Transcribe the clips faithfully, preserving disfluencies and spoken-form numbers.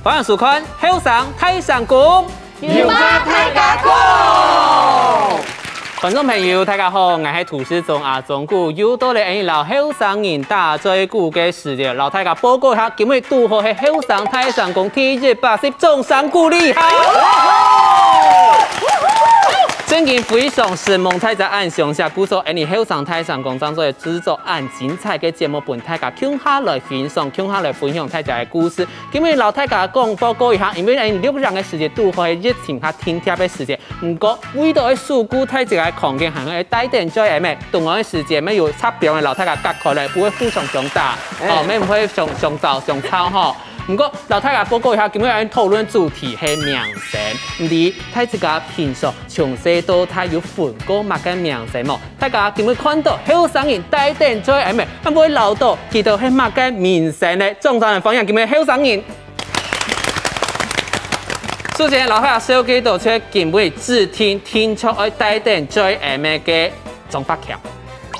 歡迎收看《後生大聲公》，有話大家講。觀眾朋友，大家好，𠊎係主持人阿忠牯，又到了𠊎摎後生人打嘴鼓个時節，摎大家報告一下，今晡日堵好係後生大聲公第一百集，掌聲鼓勵一下。正經非常承蒙大家恁相惜，故所𠊎摎後生大聲公正做製作恁精彩个節目，分大家共下來欣賞，共下來分享大家个故事。 今晡日摎大家講報告一下，因為𠊎等錄影个時節堵好係疫情較緊張个時節，毋過為著愛守護大自家个環境，還愛戴等嘴仔咩，當然个時節乜有插標个摎大家隔開來，毋會互相相打，欸。哦，乜毋會相相吵相吵吼。毋過摎大家報告一下，今晡日𠊎等討論主題係名聲，毋知大自家平常從細到大有分過麼个名聲無？大家今晡日看著後生人戴等嘴仔咩，會毋會恅著佢兜係麼个名聲呢？掌聲來歡迎今晡日後生人！ 首先，摎大家紹介著就係今晡日指定定著愛戴等嘴仔咩个張發強。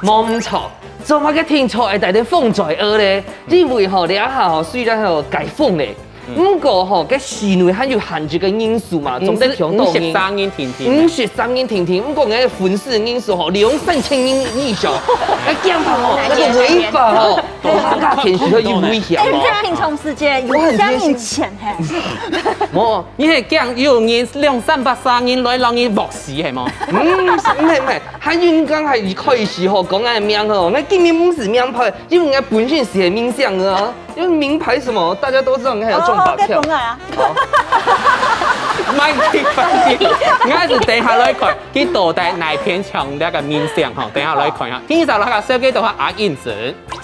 無毋著，做麼个定著愛戴等防嘴仔咧？因為吼，這下吼雖然吼解封咧，毋過吼，該市內還有限制个人數嘛，總得搶到人。五十三人定定。五十三人定定，毋過𠊎粉絲人數吼，兩三千人以上，該驚怕吼，該个違法吼， 哇，該天時就有危險哦。哎，你這平常時節有相應錢嘿？無，你係驚有人兩三百三人來摎你惡死係無？嗯，毋係毋係，還有人講還一開始吼，講𠊎名吼，𠊎根本毋係名牌，因為𠊎本身係明星啊，因為名牌什麼，大家都知道𠊎還有中寶票。哦，該講啊。莫急，莫急，𠊎係等下來看，佢到底哪片像這个明星吼，等下來看一下。第一隻，摎大家紹介著係阿英子。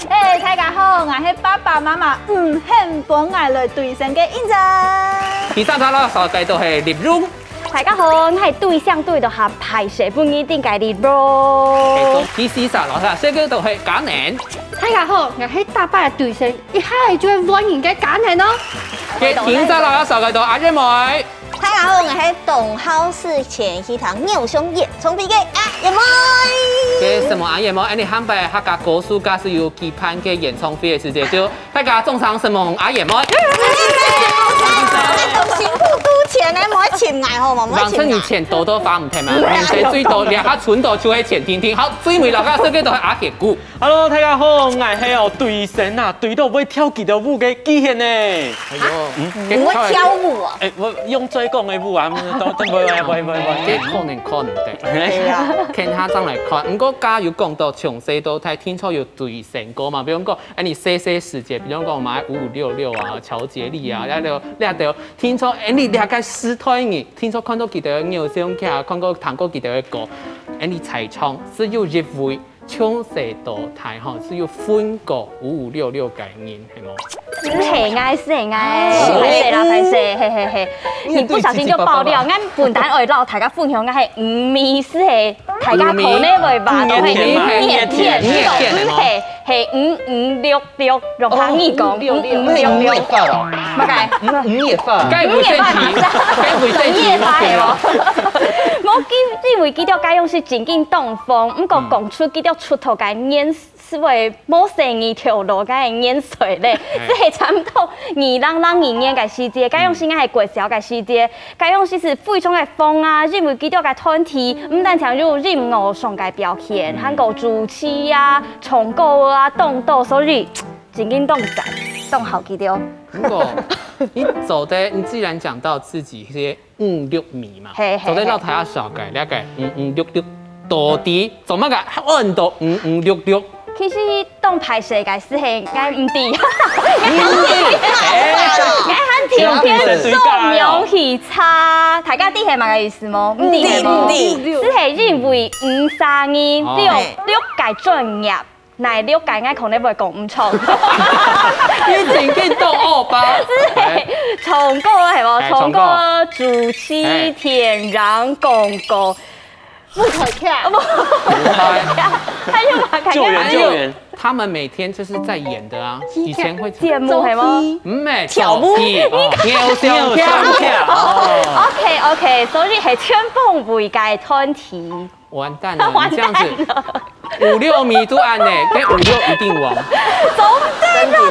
哎，大家好，𠊎係爸爸媽媽毋肯分𠊎來追星个英子。第三隻摎大家紹介著係麗蓉。大家好，𠊎係對相對都還歹勢，毋一定个麗蓉。第四隻摎大家紹介著係嘉年。大家好，𠊎係逐擺追星一下就會換人个嘉年哦。第五隻摎大家紹介著阿燕妹。 大家好，𠊎係當好事前去聽偶像演唱會个阿燕妹。該承蒙阿燕妹，恁樣下擺客家歌手假使有舉辦个演唱會个時節，就大家掌聲承蒙阿燕妹。辛苦賭錢个，莫請𠊎好無？莫請𠊎。反正你錢多都花毋忒嘛，人生最多，這下存到就係錢定定。好，最尾摎大家紹介著係阿賢牯。 Hello，大家好，𠊎係哦追星啊，追到會跳幾多舞个巨賢呢。哎喲，嗯，毋會跳舞啊？哎，𠊎用最講个舞啊，都都會會會會會。這可能看毋得。哎呀，看下正來看。毋過，頭先有講著從細到大定著有追星過嘛，比如講，哎，你細細時節，比如講，買五五六六啊、喬傑立啊，這兜這兜定著，哎，你這个時代人，定著看著佢兜个偶像劇，看過聽過佢兜个歌，哎，你在場係有一位 從細到大吼，係有分過五五六六个人，係無？係𠊎，係𠊎，歹勢啦，歹勢，嘿嘿嘿。你不小心就爆料，𠊎本來愛摎大家分享个係五味，係大家可能會吧，都係五月天，五月天，係係五五六六，用客語講，五五六六。五月天哦。麼个？五月天。該毋係，該毋係五月天哦。無，因為佢兜該樣係正經當紅，毋過講出佢兜出道个年 係會無細義頭路个年歲咧，哎。這係差毋多二零零二年个時節，該樣時𠊎係國小个時節，該樣時係非常个紅啊，因為佢兜个團體，毋單淨有音樂上个表現，嗯。還過主持啊、唱歌啊、當多，所以正經當讚，當好佢兜。毋過，你做得，你既然講到自己這些 五六迷嘛，嘿，嘿，做得摎大家紹介，這个五五六六到底做麼个安到五五六六？其實當歹勢个係，𠊎毋知，𠊎毋知，𠊎還天天上網去查，大家知係麼个意思無？毋知係無？毋知，毋知。係因為五三二六，哦。六个專業。 哪六个𠊎可能會講毋著。你真个當惡吧？係，唱歌係無？哎，唱歌。唱歌、主持、哎。電影、廣告、舞台劇。舞台劇。還有麼个？救援，救援。他們每天就是在演的啊，以前會節目係無？嗯，哎，跳舞。跳舞，哦，偶像劇。偶像劇，哦。OK，OK，所以係全方位个團體。 完蛋了，你這樣子，完蛋了。五六迷都恁呢，該五六一定旺。總之，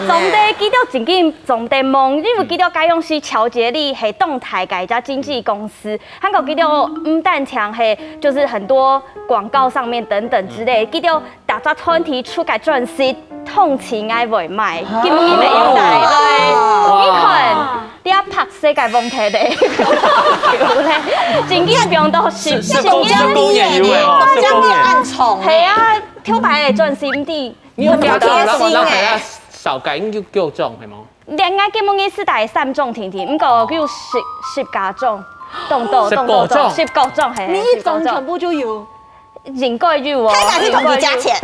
總得佢兜真經總得忙，因為佢兜該樣係喬傑立係當大个一家經紀公司，還過佢兜毋單淨係就是很多廣告上面等等之類，佢兜逐隻團體出个專輯，通常𠊎會買，根本佢沒有帶。你看，你要拍世界問題的，有咧，真經放到十，十公十公年有欸哦，十公年。暗宠。係啊，頭擺个專輯毋知。你有聽到？很貼心欸然後然後等下紹介，你就九張係無？連𠊎根本佢係帶三張定定，毋過佢有十十加張，當多十當多九張十九張係。你一張全部就有，應該有哦，大家去統計價錢，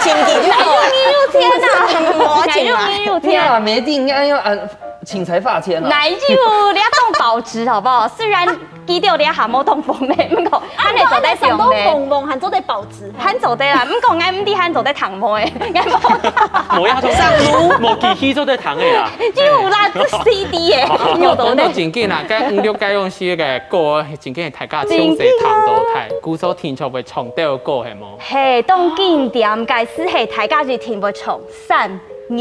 清氣就好了。有天啊，我請啊。有天啊。梅定應該要按請裁罰錢了。哪有？你要動保值好不好？雖然佢兜你還無動保咩，毋過還係做得用都咧，蹦蹦，還做得保值。還做得啦。毋過𠊎毋知還做得談無誒，𠊎無。無呀，上路無機器做得談个啦。有啦，這CD誒，有講到得呢。正經啦，該五六該用係个歌，正經大家從細聽到大，故所聽就會唱到歌係無？係，當經典，該時係大家一定會唱三二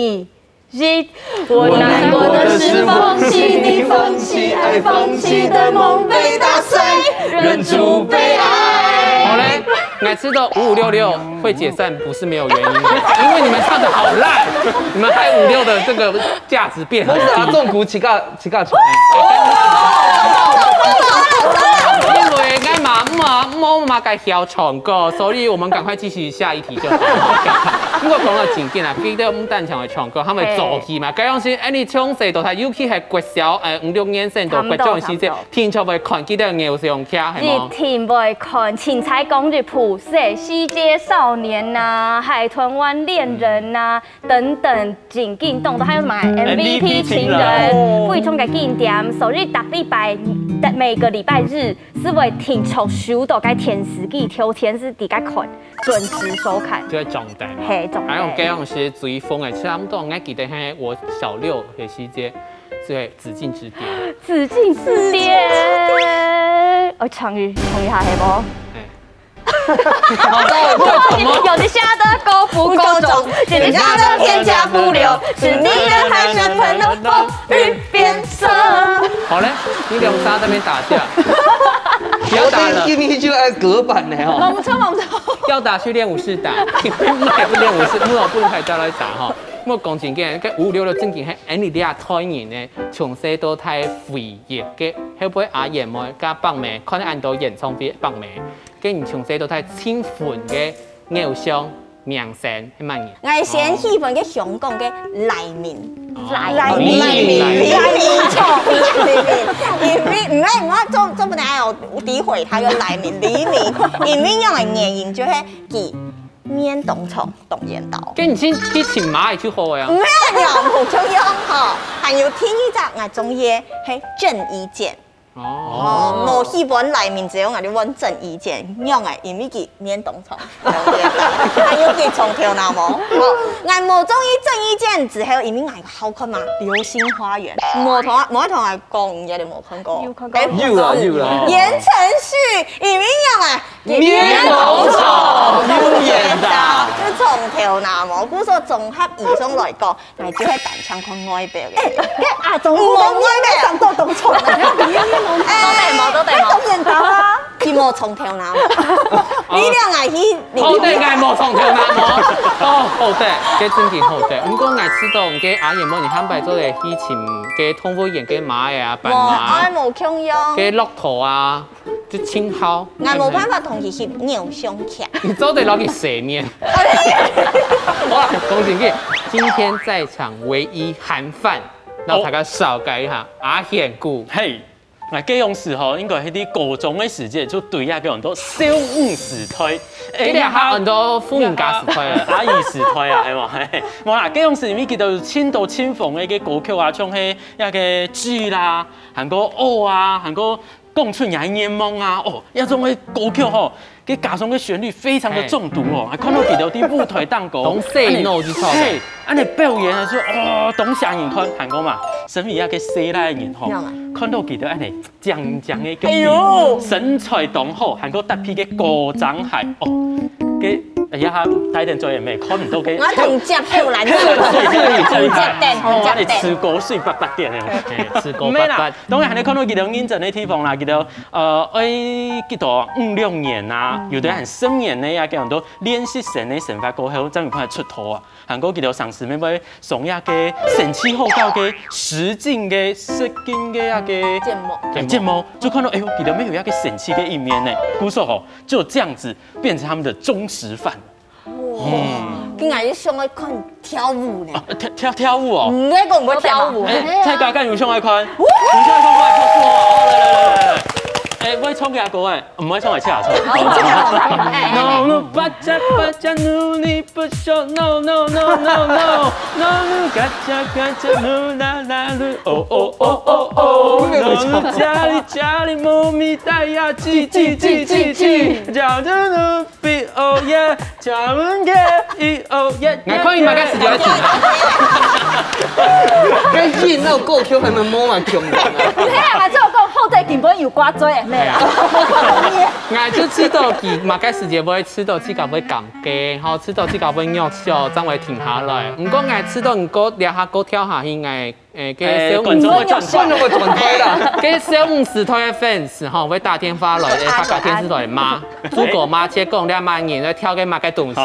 一。我難過的是放棄你，放棄爱，放弃的梦被打碎，忍住悲哀。好嘞，每次都五五六六会解散，不是没有原因的，因为你们唱的好烂，你们害五六的这个价值变很低。我是阿仲古七个七个球。因为俺妈妈妈妈个小唱歌，所以我们赶快继续下一题就好。不过讲到正经啊，记得我们单场的唱歌，他们走戏嘛，该样是哎，你从小到大，尤其系国小，呃，五六年生到国中的时节，差不多听说会看记得偶像剧，系一吗？定會看《青菜公寓》、《普世世界少年》呐，《海豚灣戀人》呐，等等，真經當多，還有什麼《MVP情人》，非常个經典。所以逐禮拜，每個禮拜日是會定著收到該電視機，頭前是在該看，準時收看。就会长大嘛。嘿，长大。还有这样是追风的，差不多，我记得嘿，我小六的时节，是《紫禁之巅》。紫禁之巅。哦，唱一唱一下，係無？哎有的下的高不高中，有的下的天价不流，是你的海参朋友风云变色。好嘞，你两家在那边打架，不要打了。今天就爱隔板呢哦。猛冲猛冲。要打去练武室打，你不练武室，我不能陪大家来打哈。我讲真个，跟五六六正经还，哎，你这代人呢，从小到大唯一个，后背阿燕妹加北妹，看恁多演唱会北妹，跟你从小到大青春个偶像明星，系么人？我先喜欢个香港个黎明。黎明，黎明，黎明，黎明，因为唔系我做做不能有诋毁他个黎明，黎明，因为样个原因就系佢面当长当緣投。跟你去去请蚂蚁去喝呀唔。系啊，唔好重要吼，还有第二只我中意个系郑伊健。哦，哦，无喜欢黎明，只有我就问郑伊健，样个，因为佢面当长，还有佢长头那毛。哦，我无中意郑伊健，只系因为我好看嘛，《流星花园》，无同无同我讲，你一定无看过。有看过哎有啦有啦。言承旭，因为样个，面头长，有眼大。就长头那毛，故所综合以上来讲， 那就系单纯看外表个。哎，阿忠，我外表上到当冲啊，都得毛，都得毛。当然大啊。佢无从头那毛，你两个去，好得，俺无从头那毛。哦，好得，这正经好得。不过俺知道，这阿燕妹你坦白做得去请这动物园个马啊、斑我爱马，无共样。这骆驼啊，这青蒿。俺无办法同佢去偶像剧。你做得攞佢洗面。好了，恭喜你，今天在场唯一含饭，让大家少改一下阿贤姑。嘿，那这样时候，应该系你高中的时节就对啊，叫很多少女时代。今天还有很多妇女家时代了。阿姨时代啊，系嘛？嘿，哇，这样时你记得有千多千红的个歌曲啊，像系那个剧啦，还有哦啊，还有讲出你的愿望啊，哦，那种的歌曲吼，给加上个旋律非常的中毒哦，还看到佢哋啲舞台当中，当洗脑就唱的嘿，安尼表演的时候，哦，当吓人看，还过嘛，身为一个细赖人吼，看到佢哋安尼。 靚靚个腳，哎呦，身材當好，還過搭配个高踭鞋，哦，个哎呀，帶等做也沒看毋到个。我同接後來，同接等，同接等。你吃過水八八點的。哎，吃過八八。當然還能看到佢兜認真个地方啦，佢兜呃，愛幾多五六年啊，有的還十年呢，也叫很多練習生的生活過後，正有辦法出頭啊。還過佢兜上司妹妹送一個神奇好搞个實境个、實境个那個節目，節目就看到，哎呦，佢兜妹有一個神奇个一面呢。故所吼，就這樣子變成他們的忠實飯。哇，竟然想愛看跳舞呢！啊，跳跳跳舞哦！毋會講毋會跳舞，哎，大家敢有想愛看？有想愛看，快拍手哦！來來來來，哎，會唱這歌哎，毋會唱來唱唱。No no，巴扎巴扎努尼不秀，no no no no no，no no，嘎扎嘎扎努啦啦努，哦哦哦哦哦，no no，加里加里，莫咪达呀，叽叽叽叽叽，叫努努。 比哦耶，加门个，一哦耶。𠊎看你嘛，該時間愛停啊。該音那歌曲還蠻無嘛，強的。你看啊，這首歌後台根本有掛嘴的，沒有？哎呀。𠊎就知道佢嘛，該時間會知道自家會感覺，吼，知道自家會弱小，正會停下來。毋過𠊎知道你歌，這下歌跳下去，𠊎 誒，該小五，哎，觀眾會轉台。觀眾會轉台啦。該小五時代个fans吼，會打電話來，誒，客家電視台罵，朱哥罵，就講這麼人在跳个麼个東西，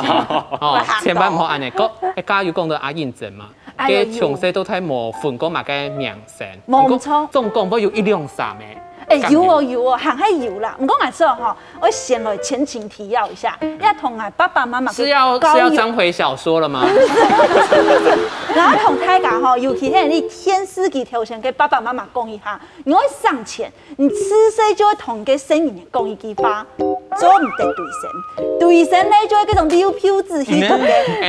吼，千萬毋好恁樣。講，誒，加油講到阿認真嘛，哎喲，該從細到大無分過麼个明星，無錯。總共會有一兩三個。 哎，有哦有哦，還係有啦。毋過𠊎說吼，我先來前情提要一下，要同𠊎爸爸媽媽是要是要章回小說了嗎？然後同大家吼，尤其係你電視機頭前个爸爸媽媽講一下，你愛省錢，你自細就愛同个細人講一句話，做毋得對神，對神呢就係該種溜票子去同个，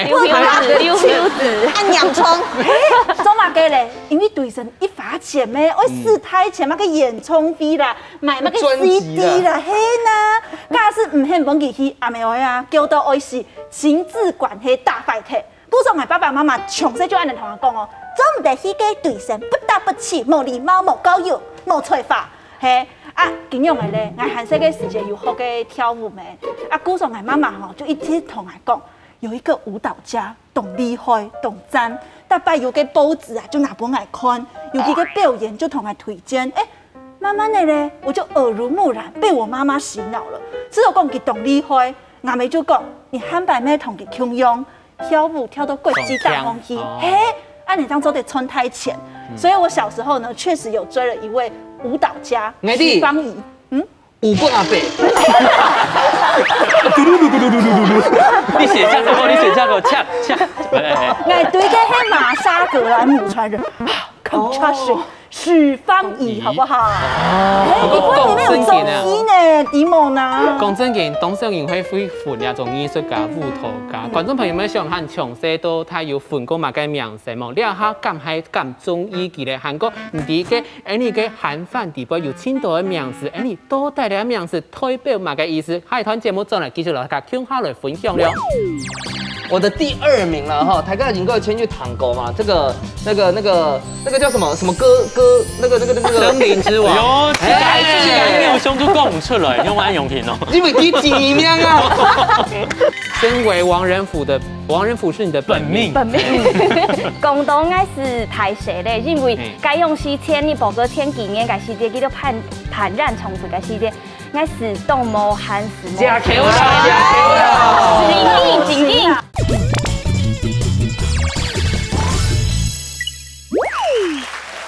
溜票子，溜票子，按洋蔥，嘿，做麼个咧？因為對神一花錢咩，愛使大錢嘛，个演唱會啦。 買麼个專輯啦。CD啦，係吶。假使毋肯分佢去，阿姆哀啊，噭到愛死，親子關係打壞忒。故所𠊎爸爸媽媽從細就恁樣同𠊎講哦，做毋得去該對神，不打不起，無禮貌，無教育，無才華。係，啊，恁樣个咧，𠊎還細个時節有學个跳舞咩？啊，故所𠊎媽媽吼，就一直同𠊎講，有一個舞蹈家，當厲害，當讚，逐擺有个報紙啊，就拿分𠊎看，有佢个表演就同𠊎推薦。誒， 慢慢的咧，我就耳濡目染，被我媽媽洗腦了。知道講佢當厲害，阿姆就講，你下擺乜同佢共樣，跳舞跳到國際大方去，哦。嘿，恁樣正做得賺大錢。所以我小時候呢，確實有追了一位舞蹈家，𠊎知。許芳宜。嗯，舞棍阿伯。你寫這個，你寫這個，恰恰。哎哎哎。𠊎對个係瑪莎葛蘭姆傳人，Contraction。 許芳宜，好不好？哎，你看你有中意呢，迪蒙呢？講正經，當少人會會分這種藝術家、舞蹈家。觀眾朋友們想看從細到大有分過麼个明星無？這下敢還敢中意佢咧？還過毋知个，恁樣个韓範裡背有盡多个名詞，恁樣到底這名詞代表麼个意思？下一段節目轉來繼續來同大家共下來分享了。 我的第二名了哈，大家應該有先去聽過嘛，這個、那個、那個、那個叫什麼什麼歌歌，那個那個那個那個森林之王。喲，這個、哎，這個你有想都講毋出來，用愛用聽哦。因為第幾名啊？身為王仁甫的，王仁甫是你的本命。本命。本命。講到𠊎係大細咧，因為該樣時前，你報告前幾年个時節，佢都盤盤染重組个時節， 𠊎係當無閒時無。假球啦，假球啦！正經，正經。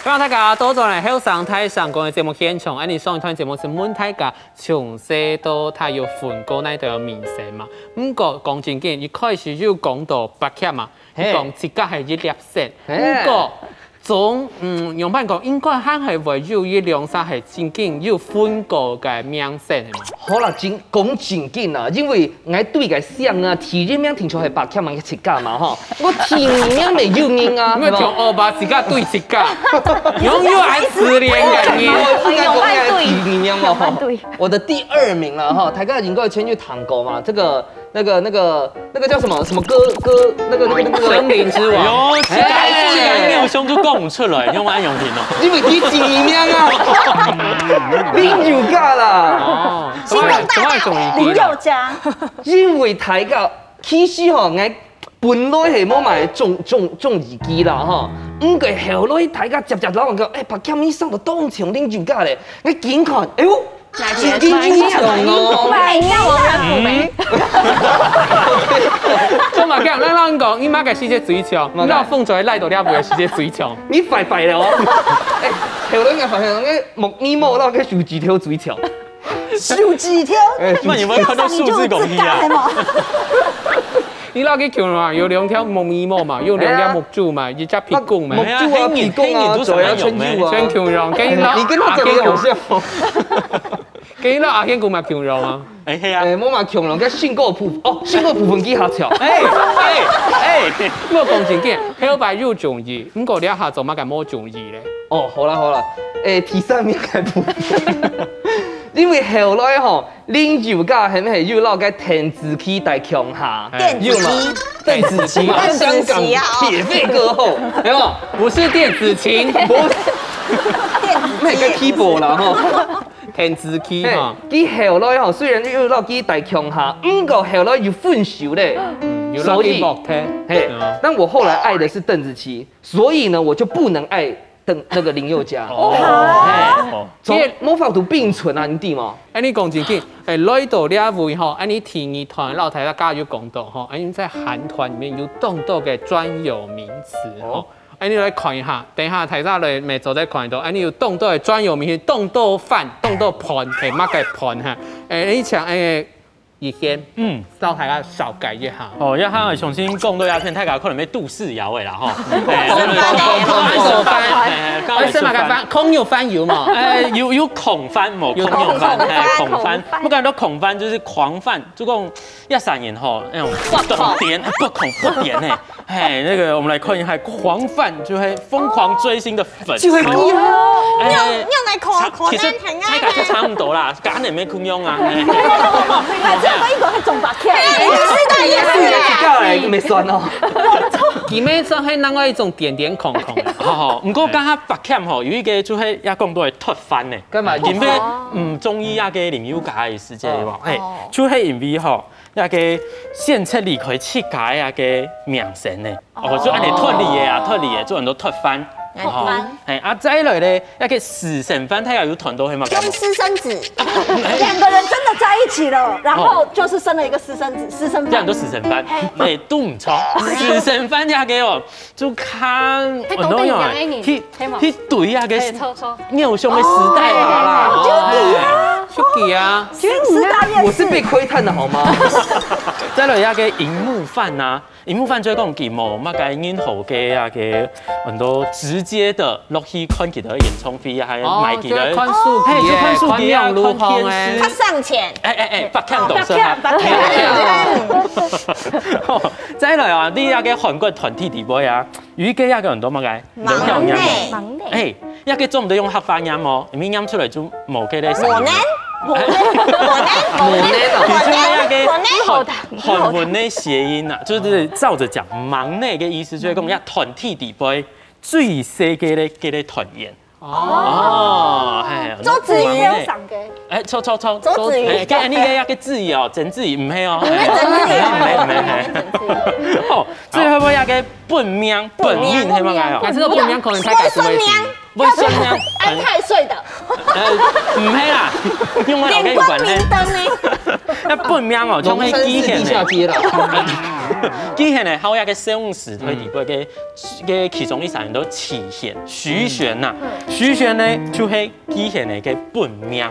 歡迎大家倒轉來後生大聲公个節目現場，恁樣上一段節目係問大家，從細到大有分過哪兜明星嘛？毋過講正經，一開始有講到八強嘛，嘿。講自家係一粒星，嘿。毋過 總，嗯，仰般講，應該還係會有一兩儕係正經有分過个明星，係無？好啦，正，講正經啦，因為𠊎對个想啊，第一名定著係八強嘛，自家嘛吼。𠊎第二名乜有人啊，因為係無？跳舞吧，自家對自家，擁有愛自戀个人。𠊎應該講𠊎第二名嘛吼。仰般對？我的第二名啦吼，大家應該有先去聽過嘛，這個 那個、那個、那個叫什麼什麼歌歌，那個、那個、那個、森林之王。喲，這個、哎。這個你有想都講毋出來，用愛用聽哦。因為第幾名啊？林宥嘉啦。哦，怎麼、怎麼會中意佢啦？林宥嘉。因為大家其實吼，𠊎本來係無麼个中中中意佢啦吼，毋過後來大家接接摎人講，哎，白劍醫生都當像林宥嘉咧，𠊎緊看，哎喲，真真真像哦。哎，那我很苦没。做麼个？咱人講，你麼个時節最像？你老鳳嘴來到了無个時節最像？你壞壞了哦！哎，後來𠊎發現，該木耳毛摎該手指頭最像。手指頭，哎，那你有沒有看到數字公益啊？嘛？你摎佢共樣啊，有兩條木耳毛嘛，有兩條目珠嘛，一隻鼻公嘛目，珠啊、鼻公啊，嘴啊，全有啊。全共樣，跟你摎你跟他長得好像哦。跟你摎阿賢公嘛共樣啊。哎，係啊，哎，無嘛共樣，該性格部分，哦，性格部分佢較像。哎哎哎，我講真个，後擺有中意，毋過這下做麼个無中意咧？哦，好啦好啦，哎，第三名个部分，因為後來吼，林宥嘉係毋係又摎該鄧紫棋戴共下？電子雞，鄧紫棋嘛，鄧紫棋啊香港鐵肺歌后，有無？不是電子琴，不是，那个 keyboard 啦吼。鄧紫棋嘿哈，，佢後來吼，雖然又摎佢戴共下，毋過後來又分手咧。有所以落去木聽。嘿嗯，但我後來愛的是鄧紫棋，所以呢，我就不能愛鄧那個林宥嘉。哦，從無法度並存啊，你知嗎？哎，你講真个，哎，來到這位吼，哎，你第二段，老太太家有講到吼，哎，你在韓團裡面有當多个專有名詞吼。哎，你來看一下，等一下大家來乜做得看到，哎，你有當多个專有名詞，當多飯，當多盤，係麼个盤哈？哎，你像哎，以前，嗯。摎大家紹介一下。哦，要他重新講到鴉片，大家可能會肚屎枵的啦吼。哎，哎，手翻，哎，剛哎，好什麼个翻？空有翻有嘛？哎，有有空翻無？有空有翻，空翻哎，空翻空翻。不過講空翻就是狂飯，就講一儕人吼，那種不懂點，不空不點呢。哎，那個我們來看一下，狂飯就會瘋狂追星的粉絲。就會哭啊。哎你有你有來看看其實咱很愛大概就差不多啦，跟你沒共樣啊。哎反正我一个係中白票，你是大意是啊，是思啦。這樣來，沒算哦。佢乜算係另外一種點點空空的。好，毋過剛剛白欠吼，有一個就係也講到會脫番呢。幹嘛因為毋中意那個林宥嘉的時節，對無？嘿，就係因為吼，那個選擇離開自家的那個名聲呢。哦，就恁樣脫離的啊，脫離的，做很多脫番。脫番。嘿，啊，再來咧，那個私生飯，大家有團到係嘛？用私生子，兩個人真的在一起了，然後就是生了一個私生子，私生飯這樣都。私生飯，哎，都毋錯。私生飯那個哦，就看還懂得一樣的人去係無去對那個嘿，錯錯。偶像的時代啊啦。就佢啊，新時代夜市我是被窺探的好嗎？再來那個螢幕飯啊，螢幕飯就講佢無麼个任何个那個很多直接的落去看佢的演唱會啊，還有買佢的就看手機嘿，就看手機啊，看網路看電視欸。他上前，哎哎哎，白看懂是吧？哦，再來啊，你那個韓國團體底背啊，有一個那個很多麼个，忙內哎，那個做毋得用客話念哦，因為念出來就無个咧。我呢，我呢，我呢，你就那個我呢，韓韓文的諧音啊，就是照著講，忙內个意思就係講，要團體底背最細个咧，个咧團員。哦，哎，周子瑜忙內上个，哎，錯錯錯，周子瑜哎，該你个那個子瑜哦，曾子瑜毋係哦，毋係曾子瑜毋係毋係毋係。哦，最後尾那個本名，本名係麼个哦？還是本名可能太改什麼意思？為什麼？安太歲的，呃，毋係啦，用我老點个有關係。光明燈呢？那本名哦，就係機龍山寺地下械呢。街啦。機械呢，還有一個生死推理，个个其中一儕人都起源，徐玄呐，徐玄呢就係機械呢个本名。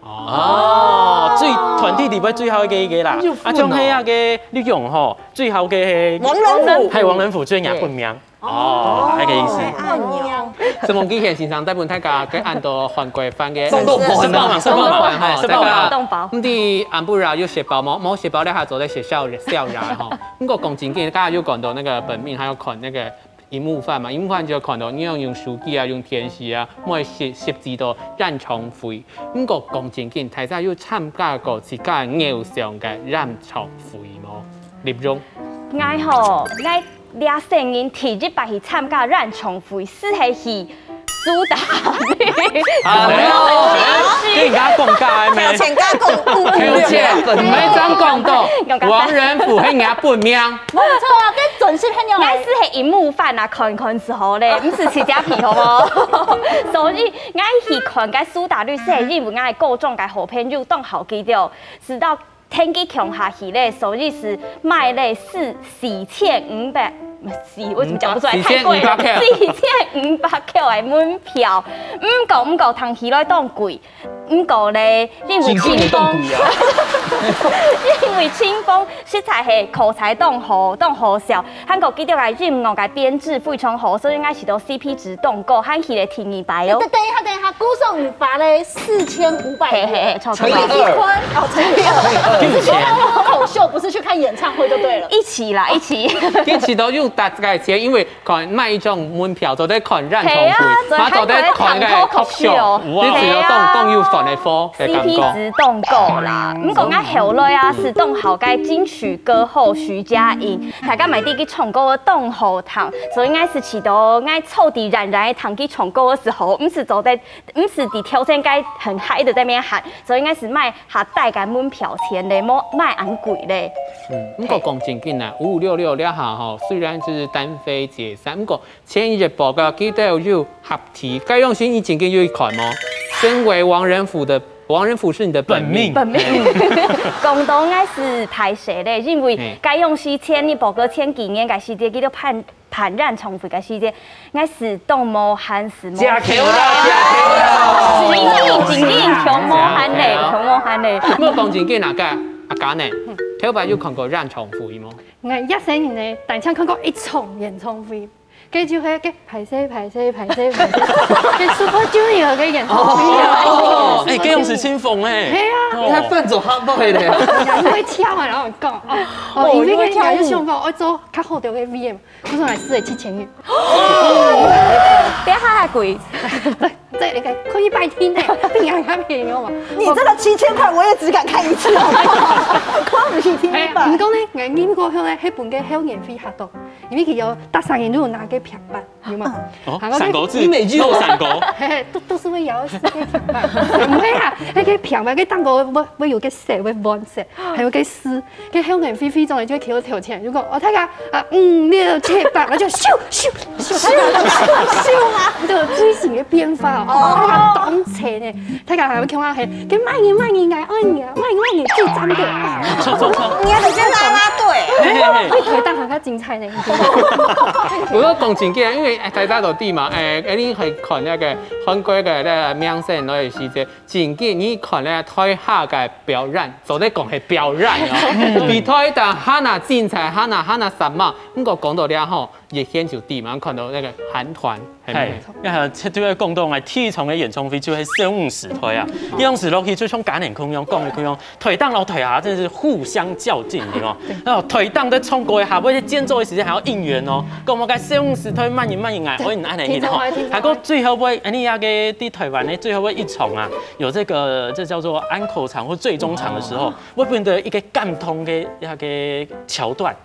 哦，最團體底背最好个一個啦，啊，像係那個綠勇吼，最好个係王仁甫還有王仁甫最人本名。哦，那個意思。按鈕。承蒙機械先生帶分大家个恁多韓國飯个送到飯啊送到飯哈，送到飯大家送到飯毋知暗晡啊有食飽無？無食飽咧，還做得食宵夜宵夜吼。毋過講真个，剛剛有講到那個本名，還有看那個螢幕飯嘛，螢幕飯就看到你用用手機啊，用電視啊，莫食食至到演唱會。毋過講真个，大家有參加過自家偶像个演唱會無？立容。 𠊎吼，𠊎這生人第一擺去參加演唱會，斯係去苏打綠。哎呦，你人家講假个咩？條件加講，嗯，嗯，條件，毋係恁講到，講假。黃仁甫係人家本名。無錯，該準確係仰仔。𠊎係係螢幕範啊，看看就好咧，毋係自家皮好無？所以𠊎去看該苏打綠係因為𠊎高中个好朋友當好佢兜，知道 跈佢共下去咧，所以係賣咧四，四千五百，四，我怎麼講不出來？太貴了，四千五百塊。四千五百塊个門票。毋過，毋過，聽起來當貴。毋過咧，因為清風，因為清風實在係口才當好，當好笑，還過佢兜个音樂个編制非常好，所以𠊎試著C P值當高，還去咧第二擺哦。等，等一下，等一下，高中五發咧，四千五百元。嘿，嘿，嘿，差不多。乘以二。一分，哦，乘以二。你是說他是脱口秀，不是去看演唱會就對了。一起啦，一起。一起都用大概錢，因為看買一張門票，做得看演唱會，係啊，做得看个脱口秀，你只要動，動又算个貨，个感覺。C P值當高啦。毋過𠊎後來啊，係當好个金曲歌后徐佳瑩，大家買地去唱歌當好聽，所以𠊎係試著𠊎坐地軟軟个聽佢唱歌个時候，毋係做得 毋係在挑戰該很嗨的在那邊喊，所以應該係賣較低个門票錢咧，無賣恁貴咧。嗯，毋過講正經啊，五五六六這下吼，雖然就係單飛解散，毋過前一日報告佢兜有合體，該樣時你正經有去看無？身為黃仁甫的，黃仁甫是你的本命。本命。本命。講到應該係歹勢咧，因為嘿。該樣時前一報告前幾年个時節，佢都辦 辦演唱會个時節，𠊎係當無閒，係無閒。食球啦，食球啦！正經，正經，當無閒咧，當無閒咧。毋過講正經啊，該阿嘉呢？頭擺有看過演唱會無？𠊎一生人呢，單淨看過一場演唱會，該就係該歹勢歹勢歹勢歹勢，該Super Junior个演唱會啊。哦，哎，該樣時清風哎。係啊。你還扮做Hot Boy咧？因為跳啊，然後講哦，哦，因為該人就想講，愛做較好个V M。 我說來試了七千元。這下還貴。對，對，你看，可以白聽的，比人家便宜好嗎？你這個七千塊，我也只敢看一次，好不好？我不去聽一百。哎，毋過呢，𠊎入過後呢，還分該後援會嚇到，因為佢有逐三年都有拿該平板，有嗎？哦，然後呢，三國志，你每句都三國。嘿嘿，都，都是會搖死該平板。不會啊，那個平板，該當高會，會有個色，會換色，還有個絲。 該後援會會長就會企到頭前，就講：「哦，大家啊，五六七八」，然後就咻咻咻咻咻啊，就最新个變化哦，哦，當齊呢。大家還會看到嘿，該麼人麼人𠊎愛你啊，麼人麼人最讚个啊。錯錯錯。你還得變啦啦隊。嘿嘿嘿。比台大還較精彩呢。毋過講正經，因為哎，大家都知嘛，哎，哎，你會看那個韓國个那個明星，然後有時節 正經，你看了台下个表演，做得講係表演哦，比台頂還較精彩，還較還較生猛。毋過講到這吼，一現就知嘛，看到那個韓團，係毋係？嘿，你看，這就要講到𠊎第一場个演唱會就係少女時代啊，當時落去就像今日共樣，講个共樣，台頂摎台下真係互相較勁，對無？然後台頂在唱歌个下，尾間奏个時間還要應援哦，講麼个少女時代麼人麼人啊，𠊎恁樣个吼，還過最後尾，哎，你那個在台灣个最後尾一場啊， 有這個，這叫做安可場或最終場的時候，會變得一個感動个一個橋段。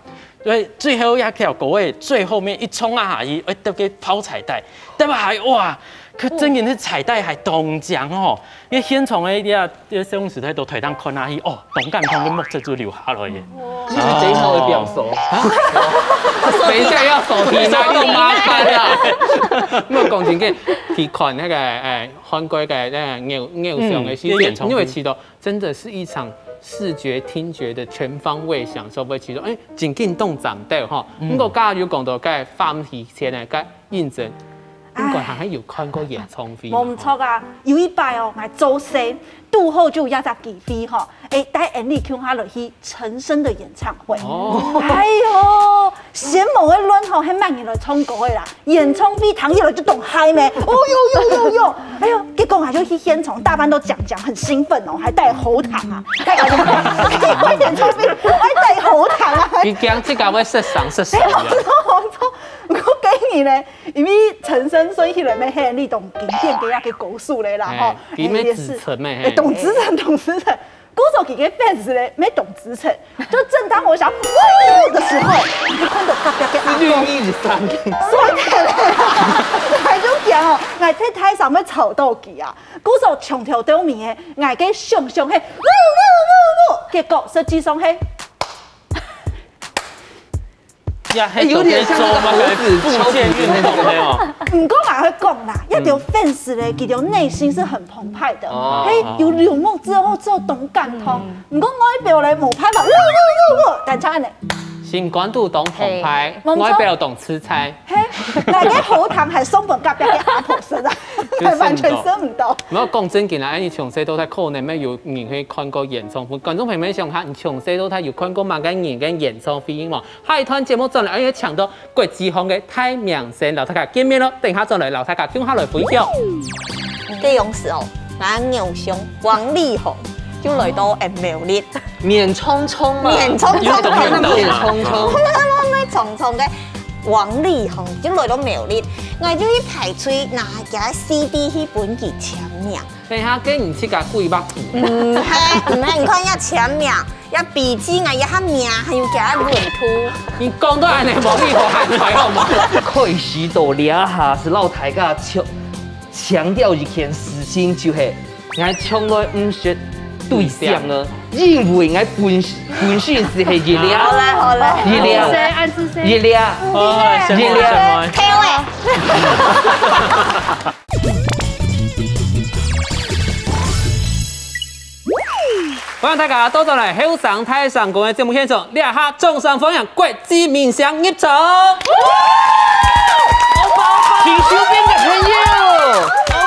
所以最後一條歌个最後面一衝啊下去，會得个拋彩帶，得下去哇，佢真个係彩帶還當靚哦！因為現場个這這少女時代都台頂看下去，哦，當感動个目汁就流下來耶。你是這一套的表手。等一下要手提拿，夠麻煩啦。沒有講真个，去看那個，哎， 韓國个那个偶偶像个時節，嗯，因為其實真的是一場視覺、聽覺的全方位享受，會其實，哎，真正當讚到吼。嗯。毋過剛剛有講到該話題前呢，該認真，應該還有看過演唱會嘛，無毋著啊，有一擺哦，𠊎做事，拄好就有一隻機會吼，哎，帶𫣆俚共下來去陳昇的演唱會。哦。哎喲， 先無个亂吼，係麼人來唱歌个啦？演唱會聽起來就當嗨咩？哦喲喲喲喲！哎喲，結果啊，就去現場，大家都講講很興奮哦，還戴喉糖啊，戴耳機，看演唱會還戴喉糖啊！你講這個會受傷，受傷。哎，我知道，我知道。毋過今年呢，因為陳昇算起來咩，係你當經典个一個歌手咧啦，吼，哎，佢咩子承咩，哎，嘿。董子成，董子成。 故所佢个fans咧，乜當支持。就正當我想，哇的時候，就看到隔壁个阿公，綠意三。所以，還就講，𠊎在台上會吵到佢啊，故所從頭到尾个，𠊎个想像係，嗚嗚嗚嗚，結果實際上係，呀，欸，有點像那個猴子附件運動的哦。毋過𠊎會講啦，一條 fans 咧，佢條內心是很澎湃的，哦嘿，有劉夢之後做當感動，毋過外表咧無辦法，嗚嗚嗚嗚，等下呢，心肝肚當澎湃，嘿外表當自在。嘿，那個喉糖還送分隔壁个阿婆食啊，就食毋到完全食毋到。毋過講正經啦，你從細到大可能乜有人去看過演唱會，觀眾朋友們想下，你從細到大有看過麼个人个演唱會無？下一段節目轉來，愛請到國際上个大明星，摎大家見面咯。等下轉來摎大家共下來分享。這樣時哦，𠊎偶像王力宏就來到苗栗，面冲冲嘛，面冲冲有懂有懂嘛。冲冲，我乜冲冲个王力宏就來到苗栗，𠊎就去排隊拿佢CD去分佢簽名。等下跟你自家鬼畫符。毋係，毋係，你看一簽名，一筆記啊，一下名，還有佢个文圖。你講到恁呢，王力宏還在好嗎？開始到這下係摎大家強強調一件事情，就係𠊎從來毋識對象啊，因為𠊎本本身係係一粒，好了好了，一粒，誰？暗示誰？一粒，哦，什麼什麼？退位。歡迎大家倒轉來後生大聲公个節目現場，這下掌聲歡迎國際明星入場。退休兵个朋友，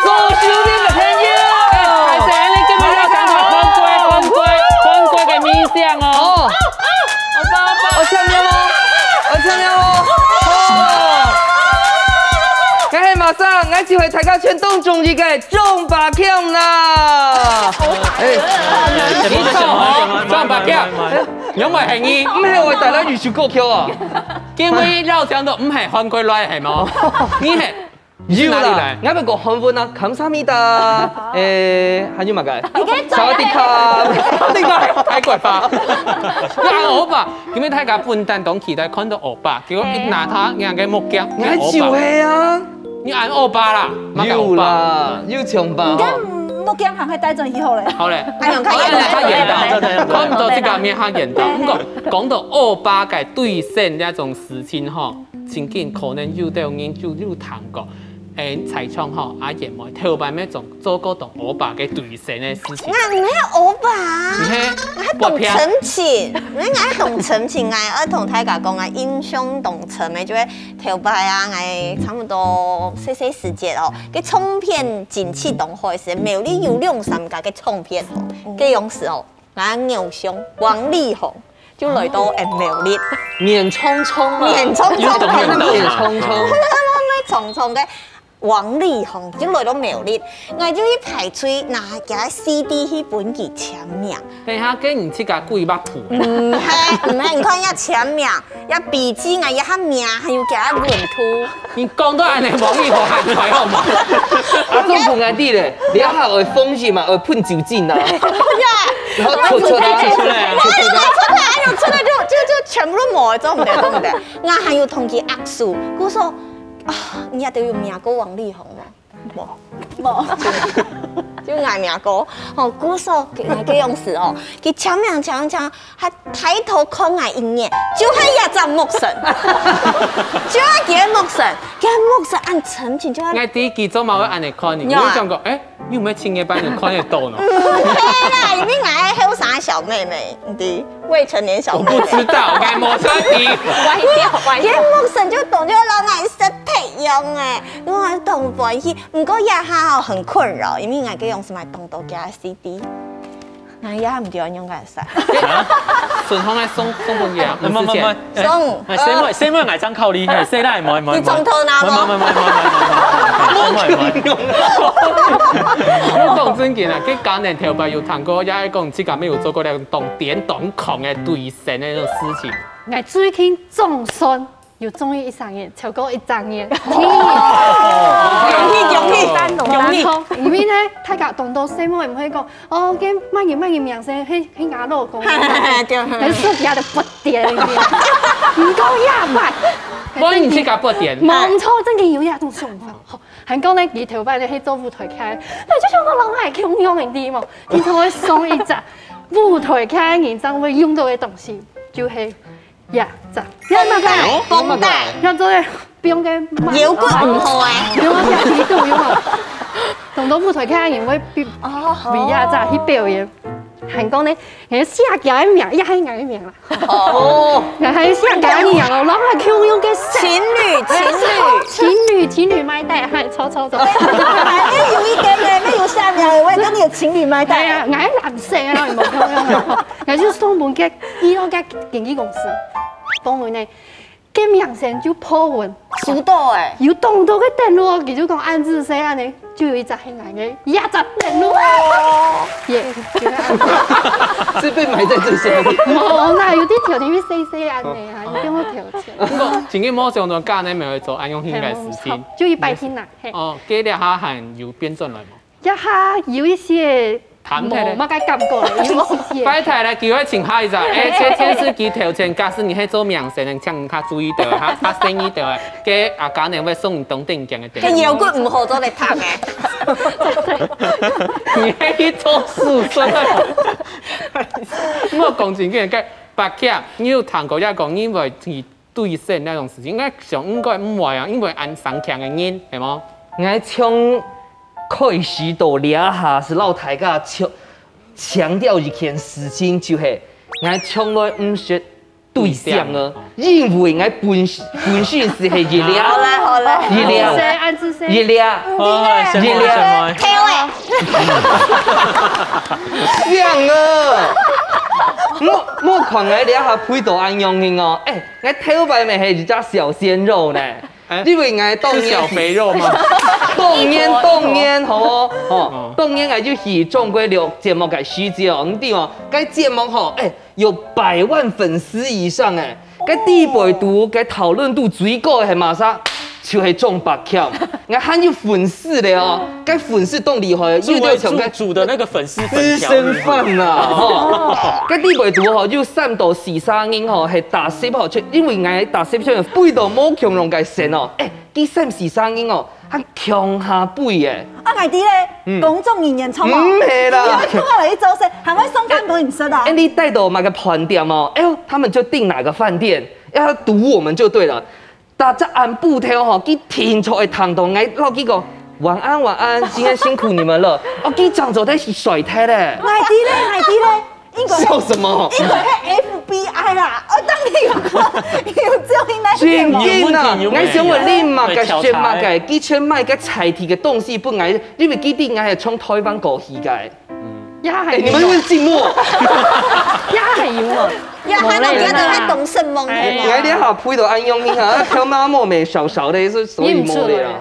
退休兵个朋友。哎，你今日要講到韓國，韓國，韓國个明星哦。哦，我簽名哦，我簽名哦。哦，該係馬上，𠊎就係大家全當中意个張百強啦。哎，什麼什麼什麼什麼什麼？有沒有嫌疑？毋係我帶來一首歌曲啊。今日要講到毋係韓國來係無？你係有啦哪裡來，𠊎會講韓文啊，감사합니다。誒，還有麼个？你可以사와디캅。你个泰國話。你喊歐巴，因為大家本旦當期待看到歐巴，結果一拿他人家目鏡，𠊎就係啊，你喊歐巴啦，麼个歐巴？有啦，有像吧？你看，目鏡還會戴轉以後咧。好咧，哎呦，看演到他演到，對對對對看到這個面他演到。對不過講到歐巴个對手這種事情吼，曾經可能有兜人就有談過。誒，在場吼，阿燕妹頭擺咩總做過同歐巴个對手个事情。那你歐巴啊？你係我還懂陳情，人家還懂陳情啊！我同大家講啊，印象當深的，就係頭擺啊，𠊎差不多細細時節哦，个唱片景氣當好時，苗栗有兩三家个唱片哦，該樣時哦，𠊎偶像王力宏就來到苗栗，面冲冲嘛，面冲冲有懂有懂嘛。面冲冲。我乜常常个。王力宏就來到苗栗，𠊎就去排隊拿佢个CD去分佢簽名。等下跟你自家鬼畫符。毋係，毋係，你看一簽名，一筆記啊，一下名，還有佢个文圖。你講到恁呢，王力宏還在好嗎？啊，總共𠊎知咧，你還愛封印嘛，愛噴酒精啊，然後戳戳它，戳戳它。哎呦，出來就就就全部都無，做毋得，做毋得。𠊎還有同佢握手，故所啊，你也都有名過王力宏無？無，無，就𠊎名過，吼，故所該該樣時哦，佢簽名簽簽，還抬頭看𠊎一眼，就係一隻目神，就係佢个目神，佢个目神恁深情，就係。𠊎第一集做麼會恁呢看你，有啊我就想講，誒，你有沒有親眼幫你看得到呢？毋係啦，因為𠊎係後生小妹妹，你知，未成年小我妹妹。不知道，𠊎無在意。歪掉，歪掉。佢个目神就當做摎𠊎識別樣誒，𠊎當歡喜。毋過這下吼很困擾，因為𠊎个樣子買當多佢个CD，𠊎這下毋知愛用个啥。順風來送送分佢啊，唔唔唔五十錢。送。係，細妹細妹，𠊎正考慮，係細妹，唔好唔好。你從頭拿無？唔唔唔唔唔唔唔。講正經啊，佢家人頭擺有談過，也係講自家沒有做過那種當癲當狂个對手那種事情。𠊎最近總算有中意一儕人，超過一隻月。恭喜恭喜恭喜！因為呢，大家當多細妹毋會講，哦，該麼人麼人名聲，係係𠊎老公，對。但是私底下都不點，毋夠亞慢。萬一你自家不點，無錯，正經有這種想法，吼，還講呢，佢頭擺呢係做舞台劇，那就像講老外共樣个地方，經常會送一隻舞台劇人正會用到个東西，就係這隻，這麼个，繃帶，要做个不用跟腰骨毋好欸。不用跟皮肚用啊，當多舞台劇人會比哦，比這隻去表演。還講呢，人寫佢个名，也係𠊎个名啦。哦，然後還有寫佢个名哦，然後還共樣个色。情侶情侶，情侶情侶買帶，還抽抽抽。哎，有一個呢，沒有下面，我也跟你的情侶買哎呀，𠊎藍色啊，你無看到嗎？𠊎就送分佢，伊个經紀公司，當然呢，該名聲就破文，收到欸，有當多个登錄哦，佢就講恁仔細恁呢，就有一隻很難个，一隻登錄啊，耶，就恁仔。是被埋在最下面。無啦，有啲條件會細細恁呢啊，一定會條件。不過，真个無想到家人會做恁樣个事情。就一百天啦，嘿。哦，該這下還有變轉來無？這下有一些淡薄咧無麼个感覺了，有一些。拜託來，機會請下一隻。哎，這電視機頭前，假使你係做明星个，請你較注意到，較較細義到，該阿家人會送你當頂尖个電視。跟腰骨毋好做得燙欸。你係去做手術啊？我講真个，該白客，你有聽過也講，因為佢對性那種事情，應該想應該毋會啊，因為恁生強个人，係無？ 𠊎從開始到這下係摎大家強強調一件事情，就係𠊎從來毋識對象啊，因為𠊎本本身係一粒好啦好啦，一粒誰暗示誰？一粒好，好，先莫，先莫。跳欸，靚啊！莫莫看𠊎這下肥到恁樣形哦，哎，𠊎頭擺乜係一隻小鮮肉呢。 哎因為𠊎當年是小肥肉嗎？當年當年好無？哦哦，當年𠊎就去中國錄節目个時節哦，你知無？該節目吼，哎，有百萬粉絲以上哎，該底背肚該討論度最高个係麼儕？就係鍾伯謙，𠊎還有粉絲咧哦，該粉絲當厲害，住為有條像該住住的那個粉絲私粉條生飯啦，吼。該底背肚吼，有三到四十人吼，係打死吼，就因為𠊎打死就飛到無共樣个線哦，哎，佢三四十人哦，還共下飛耶。啊，𠊎知咧，工作人員錯無？毋係啦你要叫我來去做事，還會送飯分你食啊哎，？你帶到哪個飯店哦？哎呦，他們就訂哪個飯店，要賭我們就對了。大家暗晡頭吼，佢定著會聽到，𠊎摎佢講晚安晚安，今天辛苦你們了。哦，佢正做得去睡忒咧。 𠊎知咧，𠊎知咧，應該笑什麼？應該係FBI啦，我當你有看，有照應那真點無？緊啊！有問題有問題𠊎想問你麼个會調查食麼个，佢全買个彩體个東西分𠊎，因為佢知𠊎係從台灣過去个。呀，哎，還有你們是不是寂寞？呀，還有哦。呀，還有別人還懂什麼哎係無？你還連好配到安用你啊，挑媽莫美小小的，是所以莫的啊。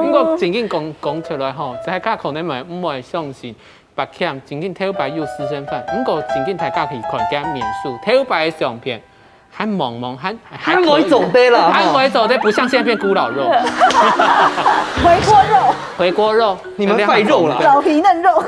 認出來。不過正經講講出來吼，大家可能嘛毋會相信，白謙正經頭擺有私生飯，不過正經大家去看佢面書，頭擺个相片，還茫茫，還還會做得啦，還吼。會做得，不像現在變古老肉。回鍋肉，回鍋肉，你們賣肉啦。老皮嫩肉。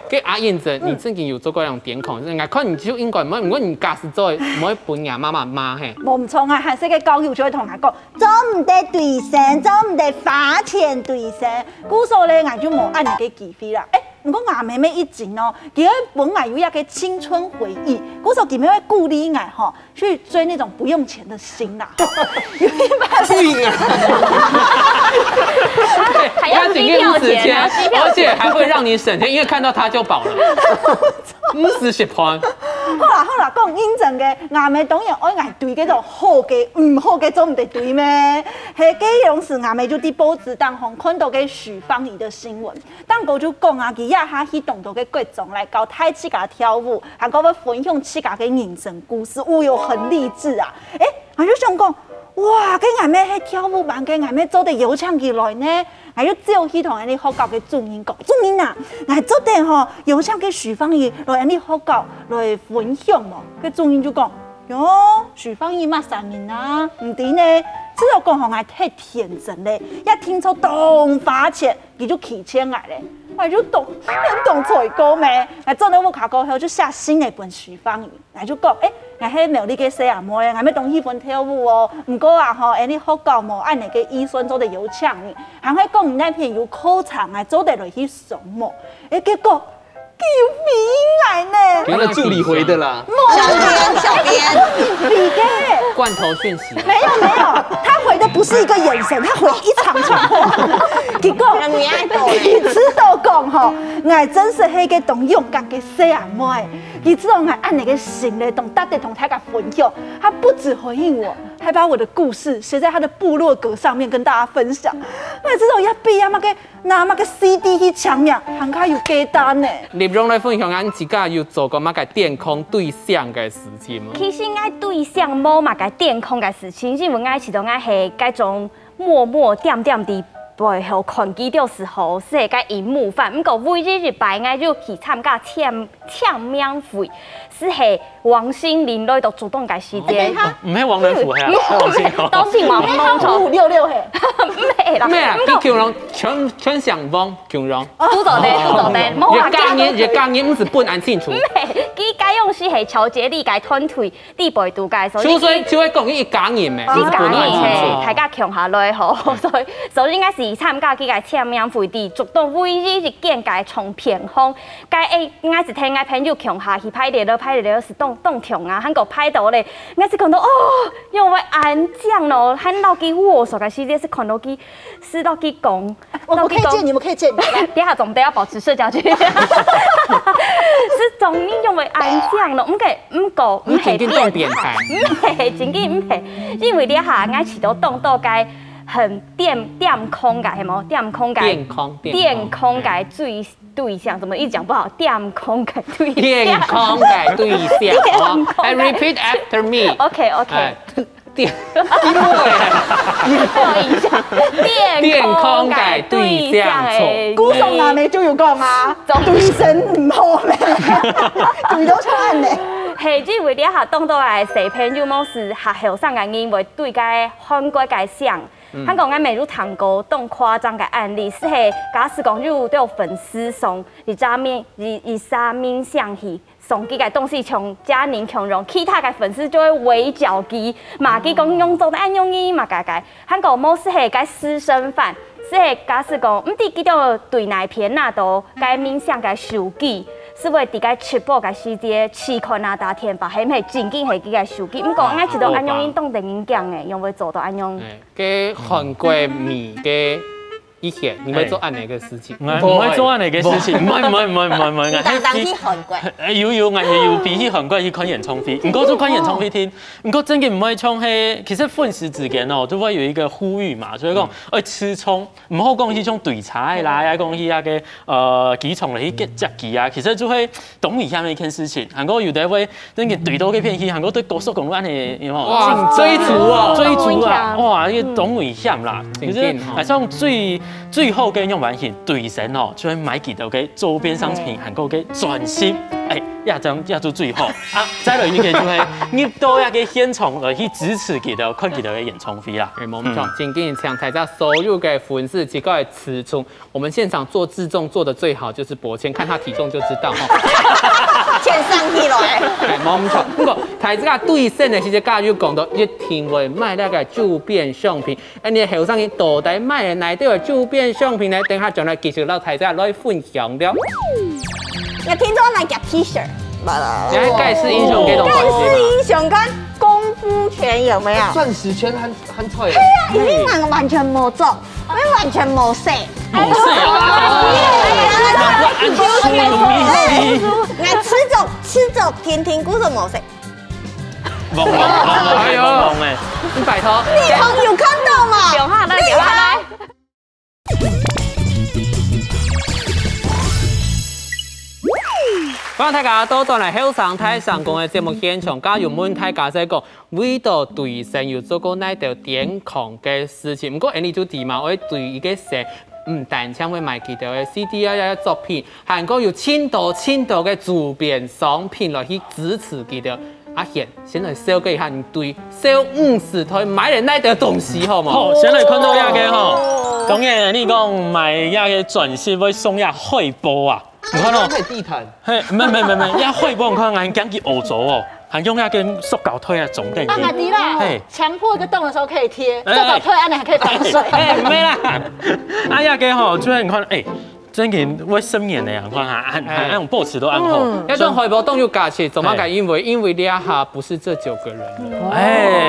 該阿英姐，你正經有做過那種點孔，應該看你就應該，毋過你假使做，毋會分人媽媽罵嘿。無毋錯啊，還細个教育就會同𠊎講，做毋得對生，做毋得花錢對生。故所咧，𠊎就無恁樣个機會啦。哎，毋過𠊎妹妹一直哦，佢本來有一個青春回憶，故所佢妹會鼓勵𠊎吼，去追那種不用錢的星啦。有一般對啊，還要給你五十千，而且還會讓你省錢，因為看到他就飽了。五十十塊。好啦好啦，講認真个，阿妹當然愛𠊎追該種好个，毋好个做毋得追咩？係該當時阿妹就在報紙當中看到个許芳宜的新聞，當時就講啊，佢這下去當多个國中來教大自家跳舞，還過會分享自家个人生故事，哦喲，很勵志啊！哎，𠊎就想講，哇，該阿妹係跳舞班个，阿妹做得邀請佢來呢。 𠊎就走去同𠊎等學校个主任講，主任啊，𠊎做得吼邀請該許芳宜來𠊎等學校來分享無？該主任就講，喲，許芳宜麼儕人啊？毋知呢，只有講吼𠊎忒天真咧，也聽著當花錢，佢就拒絕𠊎咧。，𠊎就當當當罪過咩。𠊎轉到屋下過後，就寫信來分徐芳怡，𠊎就講，誒，𠊎係苗栗个細阿妹，𠊎乜當喜歡跳舞哦。毋過啊吼，誒，你學校無恁樣个預算做得邀請你，還係講你該片有課程啊，做得來去上無？誒，結果佢有回應𠊎呢。他的助理回的啦。小编，小编，你个。罐头讯息。没有没有，他回的不是一个眼神，他回一场场话。结果你爱狗嘞。你知道讲吼，𠊎真是迄个当勇敢个細阿妹，你知道𠊎按你个心嘞，当值得同大家分享。他不止回应我，还把我的故事写在他的部落格上面跟大家分享。我知道要比啊，那个拿那个 C D 去抢名，还加有给单呢。立勇来分享，俺自家有做过么个点空对象个事情吗？其实𠊎对象无么个点空个事情，因为𠊎知道𠊎系该种默默恬恬地背后看佢个时候，是个荧幕范。毋过唯一一摆，𠊎就去参加签签名会，是系王心凌来到竹东个时间。毋系王仁甫系啊，王心凌。当时王心凌五六六嘿，毋系啦，咩啊？佢共樣全全想王共樣。都做得，都做得，无越话讲。讲人越讲人，毋是分俺清楚。佢该用是系调节你个团队，你背度个，所以就所以就会讲一家人咩，一家人分俺清楚。嘿，大家共下来吼，所以所以应该是参加佢个签名会，在竹东唯一一间个唱片行，该诶，应该是听个朋友共下去排列了，排列了是当当长啊，还个排到咧，应该是看到哦，因为安静咯，还闹佢握手个时间是看到佢，是闹佢讲，我我可以借你，我可以借你。等一下总得要保持社交距离。是总你因为安静咯，毋过毋过毋系你正经当变态。毋系正经毋系，因为你下眼前都当到个很点点空个，系无？点空个点空点空点空个对对象，怎么一直讲不好？点空个对象。点空个对象。点空个哎，repeat after me。 OK OK。哎，点，因为不好意思，点空个对象诶。古董阿妹就有讲啊，对神唔好咩，对到出来呢。嘿，因为你下当多个小朋友，无是下后生个人会对个韩国个像。韩国个美如糖果当夸张个案例，是嘿，假使讲有有粉丝送一张面一一张明信去，送佢个东西像家人共样，其他个粉丝就会围剿佢，骂佢讲用做得安用伊嘛个个。韩国无是嘿个私生饭，是嘿假使讲，毋知佢兜对哪片拿到个明星个手机，是会在个直播个时节，去看啊打电话，系毋系正经系佢个手机？毋过，俺知道安用伊当得人讲诶，用会做到安用。哎，个韩国米个一些，你会做安哪个事情？我不会做安哪个事情，唔会唔会唔会唔会唔会，你当当去韩国，哎，有有，我是有飞去韩国去看演唱会，毋过就看演唱会听，毋过真个毋会唱嘿，其实粉丝之间哦，就会有一个呼吁嘛，就会讲，哎，吃冲，毋好讲去种对差啦，要讲去那个呃机场了去接接机啊，其实就会当危险的一件事情。韩国有的会真个对到个片去，韩国对高速公路安尼，有没有？哇，追逐哦。追逐啊，哇，一个当危险啦。真其实还算最最后个用完形对神哦，就会买几多个周边商品，还够个专心，哎，亚张亚洲最好啊。再来一个就会入到那个现场来去支持几多，看几多个演唱会啦。哎，我们讲，今天请大家所有的粉丝，几个词从我们现场做自重做的最好就是伯谦，看他体重就知道哈。欠上去了哎。哎，冇错。不过，大家对身的时节，刚刚有讲到一定会买那个周边商品，哎，你后生人到底买哪对周边商品呢？等下转来继续让大家来分享了。那听众来讲 T 恤，你还盖世英雄给懂盖世英雄跟功夫拳有没有？钻石圈很很菜的。对啊，已经完完全没中，我完全没事。没事啊，来吃粽吃粽，天天顾着没事。懵懵懵懵哎，你拜托。你朋友看到吗？流汗了，流汗了。欢迎大家倒转来后生大声公的节目现场，刚刚有问大家在讲，为到对身有做过哪条健康的事情？不过，Annie 就提嘛，我对一个人，嗯，单单会买几条的 C D 啊，作品，还过有千多千多个周边商品来去支持几条。阿贤，先来介绍一下你对小五十岁买了哪条东西好吗？好，先来看到这个哈。當然，你講買這个鑽石會送這海報啊？你看哦，這地毯。嘿，沒沒沒沒，這海報你看，還驚佢屙糟哦，還用那个塑膠袋啊，裝等佢。啊，我知啦，嘿，牆破一个洞的时候可以贴，哎，塑膠袋，恁樣還可以防水。哎，沒啦，啊，這个吼，主要你看，哎，真个會十年的啊，你看哈，還還還有保持都恁好。嗯，那種海報當有價值，怎麼敢因為因為這下不是這九个人了？哎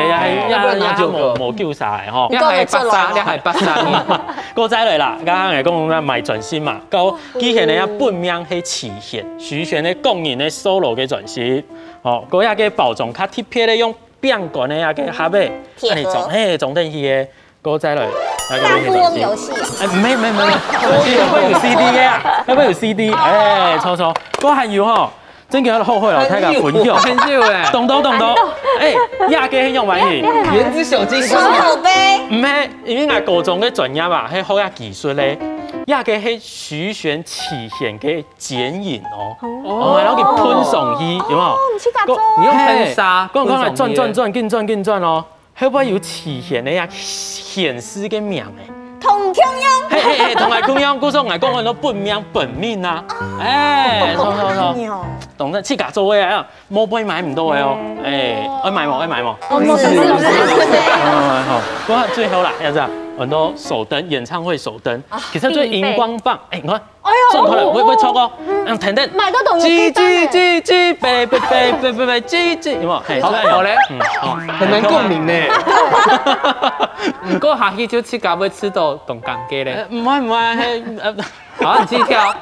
呀哎呀，要不然哪九个？無無救啥的吼。你講得出來嗎？你還八三年。過再來啦，剛剛也講到買鑽石嘛，高 佢現在啊本名係徐賢，徐賢个個人个solo个專輯，哦，佢个包裝較特別个用餅乾个个盒仔，鐵盒。恁樣裝，嘿，裝等去个，過再來，那个大富翁遊戲啊。哎，沒沒沒沒，會有CD个啊，會有CD，哎，錯錯，過還有吼，真个後悔了，太个分享，很久哎，懂懂懂懂，哎，亞哥很有玩意，原子小金剛，手口杯，唔係，因為我高中个專業吧，係學个技術咧，亞哥係徐賢起顯个 剪影哦，哦，然後佢噴上去，有沒有？哦，你去甲做。你用噴砂，講講來轉轉轉，緊轉緊轉哦，會不會有起顯个呀？顯示个名誒？同共樣。嘿嘿嘿，同來共樣，故所來講很多本名本命啊，哎，好好好，懂得去甲做位啊，莫不會買毋到个哦，哎，愛買無？愛買無？哦，不是不是不是。好，不過最後啦，要這樣，很多手燈，演唱會手燈，其實最荧光棒，哎，你看。 哎呦，轉過來，會會錯哦，嗯，等等，買到懂有雞蛋欸。雞雞雞雞，嗶嗶嗶嗶嗶嗶，雞雞，有無？嘿，好，好嘞，嗯，好，很難共鳴呢。毋過下去就自家會試到當尷尬咧。呃，毋會毋會，嘿，呃，好，你繼續跳。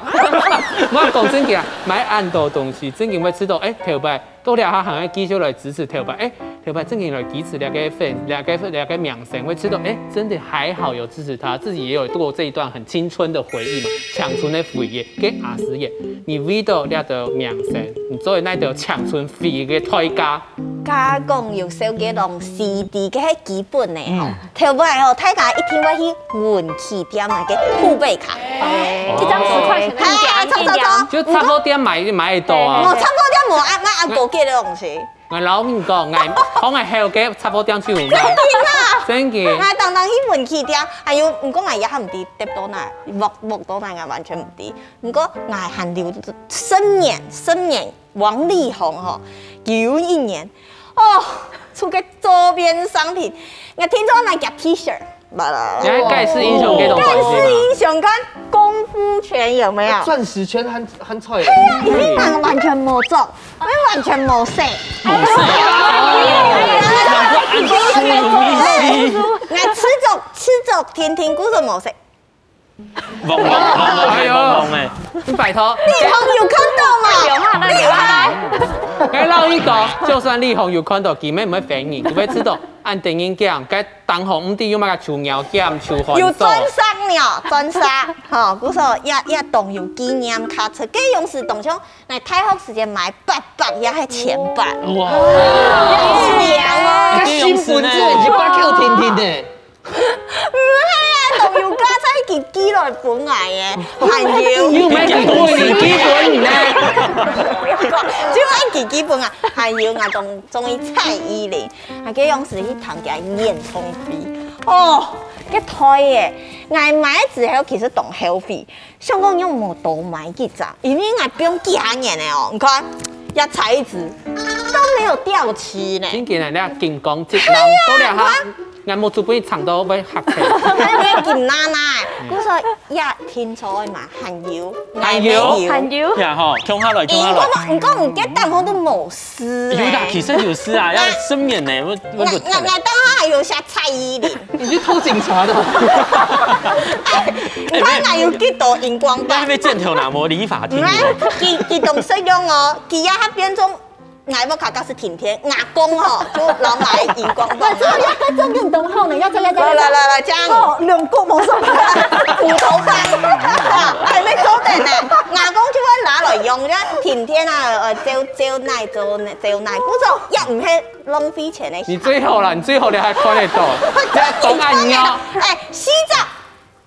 我講真个啊，買恁多東西，真个會試到，哎，頭擺 到這下還愛繼續來支持頭擺，哎，頭擺正經來支持這个粉，這个這个明星，會知道，哎，真的還好有支持他，自己也有度過這一段很青春的回憶嘛，青春的回憶。該阿詩姐，你為到這个明星，你做的那个青春回憶个代價？家講有收个攏C D，个係基本的吼。嗯。頭擺吼，大家一定會去文具店買个護貝卡。哦。一張十塊錢的，嘿，一張一張。就雜貨店買買得到啊。哦，雜貨店無啊，買啊高級的東西。 𠊎摎你講，𠊎，𠊎後个雜貨店就有賣。真个啊？真个。𠊎當當去文具店，還有，毋過𠊎也還毋知跌到哪，落落到哪，𠊎完全毋知。毋過𠊎還留十年，十年，王力宏吼，有一年，哦，出个周邊商品，𠊎聽說買夾T-shirt。 你還蓋世英雄該種東西嗎？蓋世英雄跟功夫拳有沒有？鑽石圈還還菜。對呀，已經完完全無做，我完全無洗。無洗啊！難怪恁粗有力氣。來，持續持續天天顧著無洗。旺旺旺旺哎，旺旺哎！你拜託。力宏有看到嗎？有啊，那有啊。力宏。該老實講，就算力宏有看到，佢乜毋會反應，佢會知道，恁得人驚，該 當紅毋知有麼个手搖店、手環所。有鑽石呢，鑽石，吼，故所也也當有紀念價值。該樣式當像，來大學時節買八百也係千八。哇！一年哦。該新聞做一百Q天天呢。毋係啊，當有價值，佢寄來分𠊎个，還有。又買幾多？你寄分你呢？就愛寄寄分啊，還有啊，當中意蔡依林。 啊，該樣時去聽佢演唱會。哦，該台誒，𠊎買之後其實當後悔，想講仰無多買幾隻，因為𠊎放幾下年了哦，你看，這材質都沒有掉漆呢。真个呢，你金光質量，到了哈，𠊎目珠被長到會嚇死。還有該金娜娜，故所也聽說嘛，還有，還有，還有。呀吼，共下來，共下來。你講你講你个答案都無 事欸。有啦，其實有事啊，要正面呢，我我𠊎𠊎𠊎等下還有寫蔡依林。你去偷警察的。哎，你看哪有幾多螢光棒？那邊箭頭那麼理髮廳。你看，佢佢當實用哦，佢也變成𠊎屋下假使停電，阿公吼就老買螢光棒。我知道要在正面等候呢，要在要在。來來來來，這樣。哦，兩個魔術棒，斧頭棒，還沒做等呢，阿公就會拿來用，就停電啊，呃，照照哪照哪照哪，不錯，也毋係浪費錢的。你最好啦，你最好你還看得到，你還講恁樣。哎，西藏。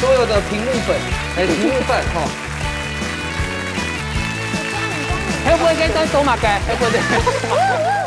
所有的屏幕粉，哎，屏幕粉吼。黑粉个在做么个？黑粉个。